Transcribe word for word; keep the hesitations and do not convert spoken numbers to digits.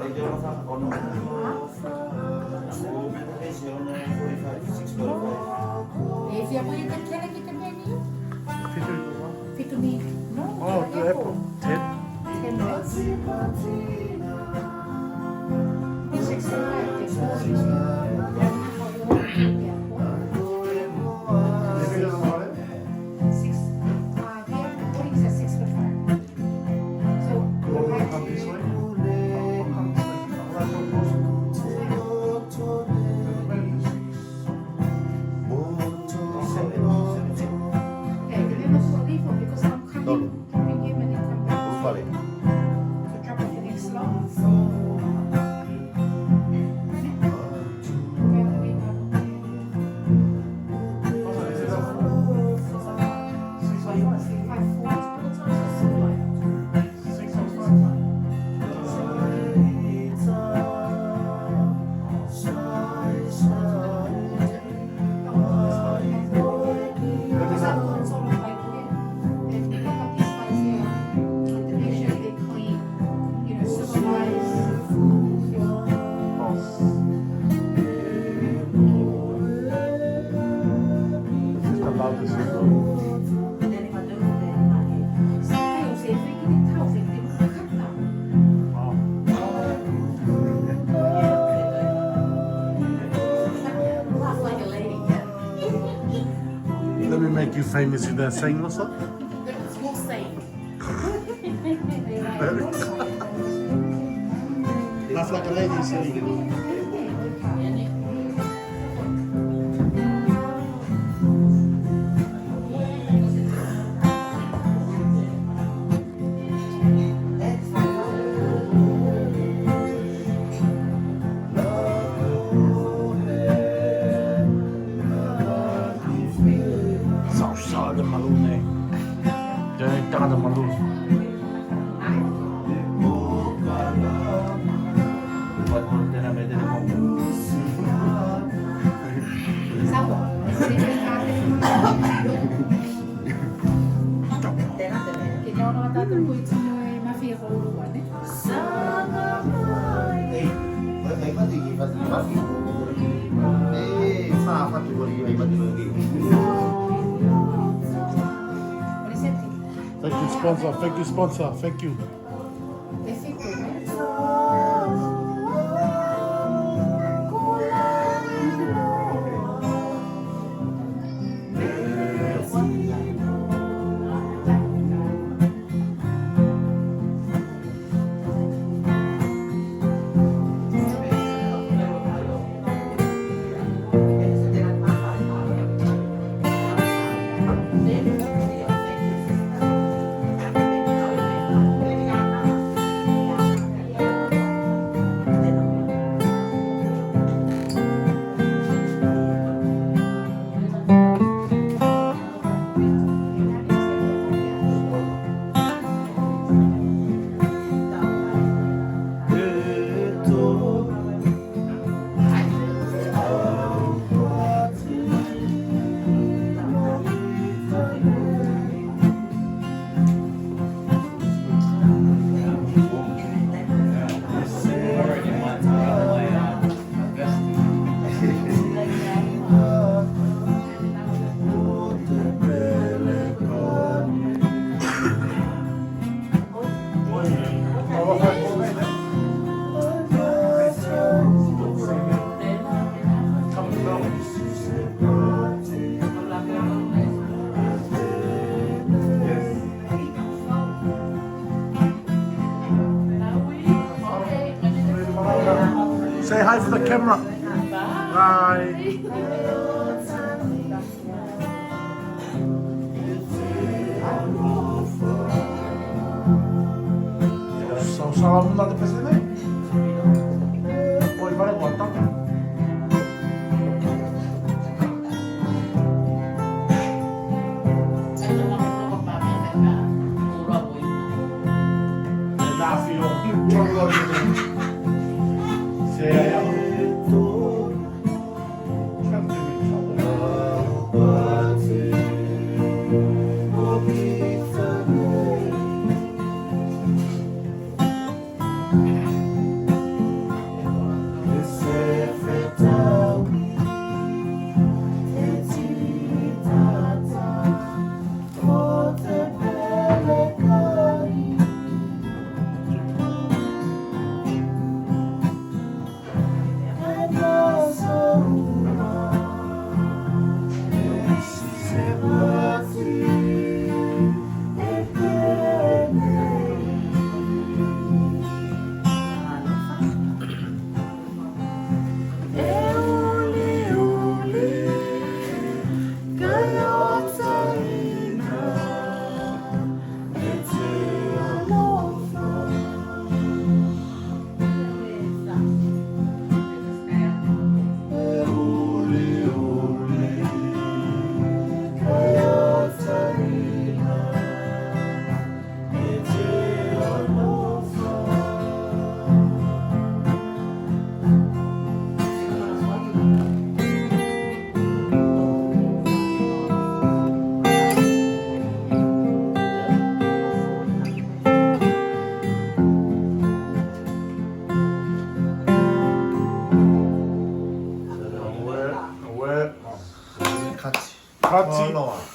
E fia koe ia takele ki te menu? Fitu. Fitu menu. No, oh, the airport. Ten. Ten minutes. Six. Six. Uh, the airport is at six forty-five. So, Let me make you famous in that saying, what's up? Laugh like a lady, saying. Sausage de melon, eh. Te tata melon. Thank you, sponsor. Thank you, sponsor. Thank you. Say hi for the camera. Bye. Sausala muna te pese nei. Oi, vale, bota. Ati.